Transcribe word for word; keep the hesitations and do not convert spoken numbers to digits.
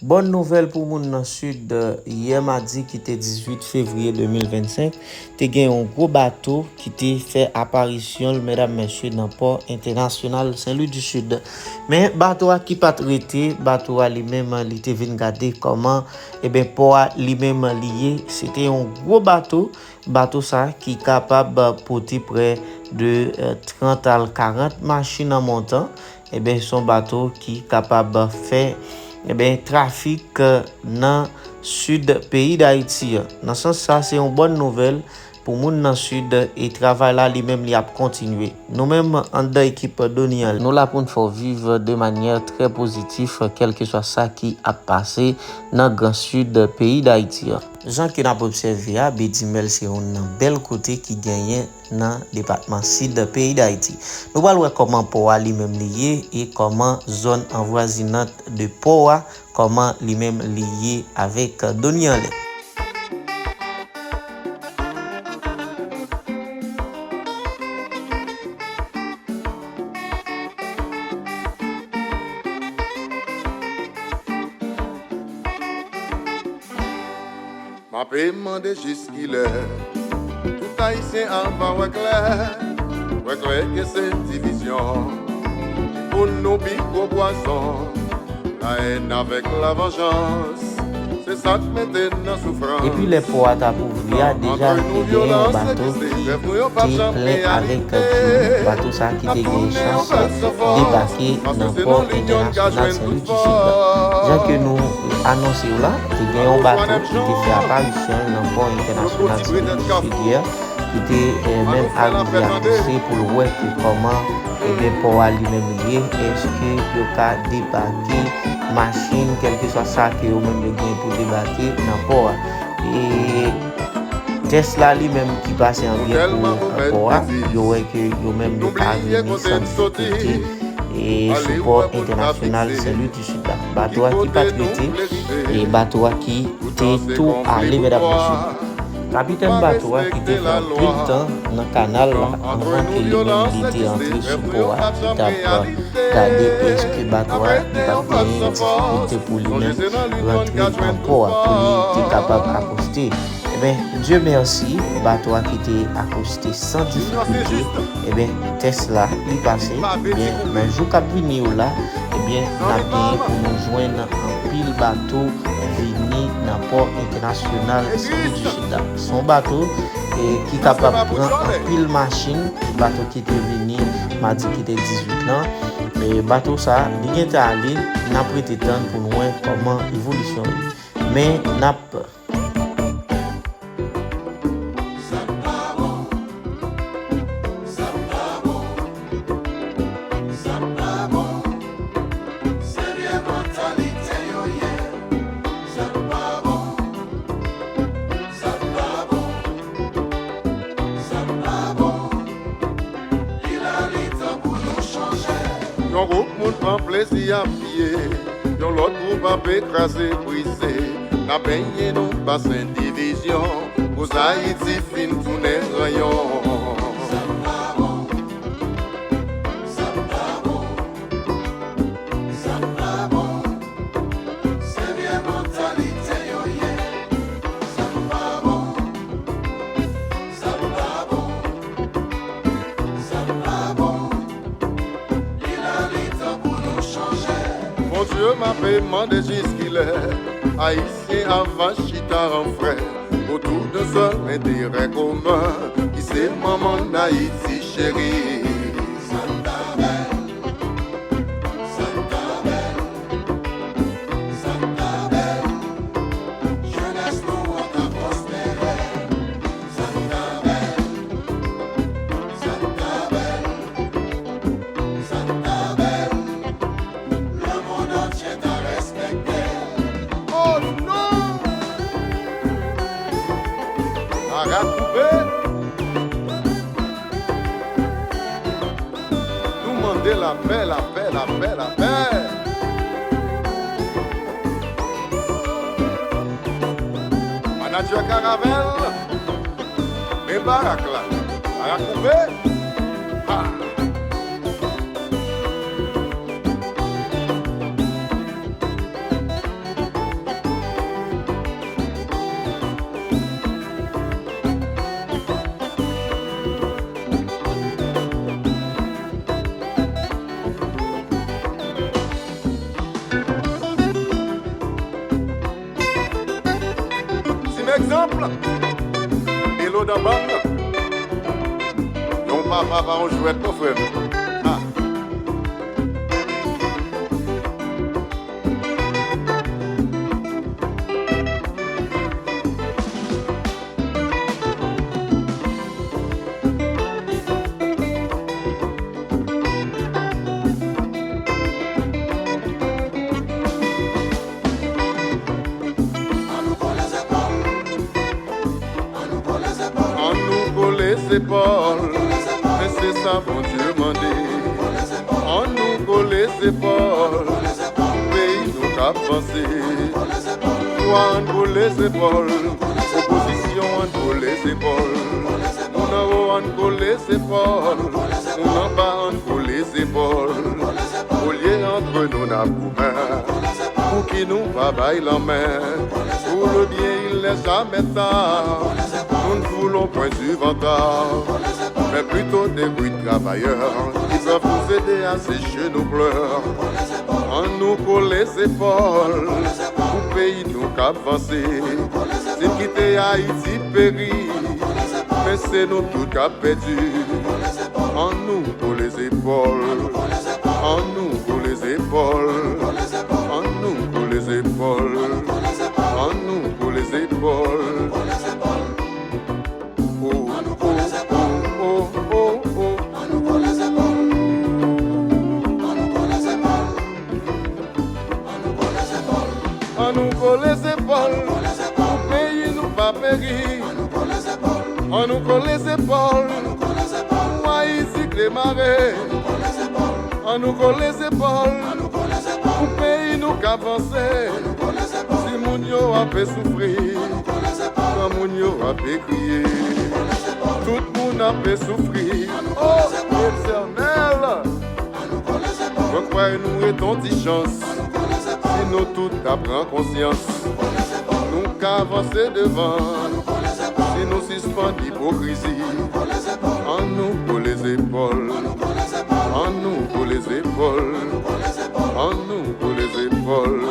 Bòn nouvèl pou moun nan Sid, yè madi ki te dizuit fevriye de mil vennsenk, te gen yon gwo bato ki te fè aparisyon l, medam, mesye, nan pò entènasyonal Sen Lwi di Sid. Men bato a ki pa t rete, bato a li menm, li te vin gade kòman, eben, pò a li menm li ye. Se te yon gwo bato, bato sa ki kapab pote prè de, eh, trant al karant machin an montan. Eben, se yon bato ki kapab fè, eben, trafik, eh, nan sid peyi Dayiti an. Nan sans sa, se yon bòn nouvèl pou moun nan sid e travay la li menm li ap kontinye. Nou menm, anndan ekip Doni an, nou la pou n fè w viv de manyè trè pozitif, kèlkeswa sa ki ap pase nan gran sid peyi Dayiti an. Jan ke n ap obsève a, Bedimèl se youn nan bèl kote ki genyen nan depatman Sid peyi Dayiti. Nou pral wè kòman pò a li menm li ye e kòman zòn anvwazinant de pò a, kòman li menm li ye avèk Doni anlè. M ape mande jiskilè tout Ayisyen ava wè klè, wè klè ke se divizyon ki pou nou pi gwo pwazon, la haine avec la vengeance. Se sa k mete n nan soufrans. Depi lè pò a t ap ouvri a, deja te gen yon bato ki te plen avèk diri. Bato sa ki te gen chans debake nan pò entènasyonal Sen Lwi di Sid la. Jan ke nou anonse w la, te gen yon bato ki te fè aparisyon l nan pò entènasyonal Sen Lwi di Sid yè, ki te, eh, menm arive avanse pou l wè ke kòman, eben, pò a li menm li ye, èske yo ka debake machin, kèlkeswa sa ke yo menm yo gen pou debake nan pò a. E tès la li menm ki pase an byen pou, eh, pò a, yo wè ke yo menm yo pa vini san difikilte, e sou pò entènasyonal Sen Lwi di Sid la. Bato a ki pa t rete, e bato a ki te tou ale, medam, mesye. Kapitèn bato a ki te fè anpil tan nan kanal la anvan ke li menm li te antre sou pò a, ki t ap gade èske bato a li p ap genyen difikilte pou li menm rantre nan pò a, pou li te kapab akoste. Eben, Dye mèsi, bato a ki te akoste san difikilte. Eben, tès la, li pase. Ebyen, nan jou k ap vini yo la, ebyen, n ap genyen pou nou jwenn anpil bato vini nan pò entènasyonal Sen Lwi di Sid la. Se yon bato, e, ki kapab pran anpil machin, bato ki te vini madi ki te dizuit lan. E, bato sa, li gentan ale, n ap rete tann pou n wè kòman evolisyon ye. Men, n ap Sa pa bon, sa pa bon, sa pa bon. Se vye mantalite yo ye. Sa pa bon, sa pa bon, sa pa bon. Li la, li tan pou nou chanje. Yon gwoup moun pran plezi ap piye, yon lòt gwoup ap kraze, brize. N ap benyen nou basen divizyon, koz Ayiti fin tounen ranyon. Sa pa bon, sa pa bon, sa pa bon. Se vye mantalite yo ye. Sa pa bon, sa pa bon, sa pa bon. Li la, li tan pou nou chanje. Bondye, m ape mande jiskilè Ayisyen ava chita an frè otou de sèl enterè komen ki se manman n Ayiti cheri. Sa ta bèl, sa ta bèl, sa ta bèl. Jenès nou an ka pwospere. Sa ta bèl, sa ta bèl, sa ta bèl. Lemonn antye ta respekte. Oh non! Ara koupe! Nou mande lapè, lapè, lapè, lapè. Manadjè Karavèl, men barak la. Barak koupe. Ha! Hello dan bann. Yon papa pa yon jwèt non frè m. Ah. An nou kole zepòl, men se sa Bondye mande. An nou kole zepòl, pou peyi nou k ap vanse. Pouvwa ann kole zepòl, opozisyon ann kole zepòl. Moun anwo ann kole zepòl, moun anba ann kole zepòl. Olye antre nou n ap goumen, pou ki nou pa bay lanmen? Pour le bien il n'est jamais tard, nous ne voulons point du vantard, mais plutôt des rudes travailleurs qui peuvent nous aider à sécher nos pleurs. An nou kole zepòl, pou peyi nou k ap vanse. Si n kite Ayiti peri, men se nou tout k ap pèdi. An nou kole zepòl, an nou kole zepòl, an nou kole zepòl, an nou kole zepòl. Oh, oh, oh, oh, oh, oh. An nou kole zepòl, pou peyi nou pa peri. An nou kole zepòl, pou Ayiti demare. An nou kole zepòl, pou peyi nou ka vanse. Timoun yo ap soufri, granmoun yo ap kriye. Tout moun ap soufri. Oh, Etènèl! Mwen kwè nou ret on ti chans. Si nou tout ta pran konsyans, nou ka vanse devan. Si nou sispann ipokrizi, an nou kole zepòl. An nou kole zepòl. An nou kole zepòl.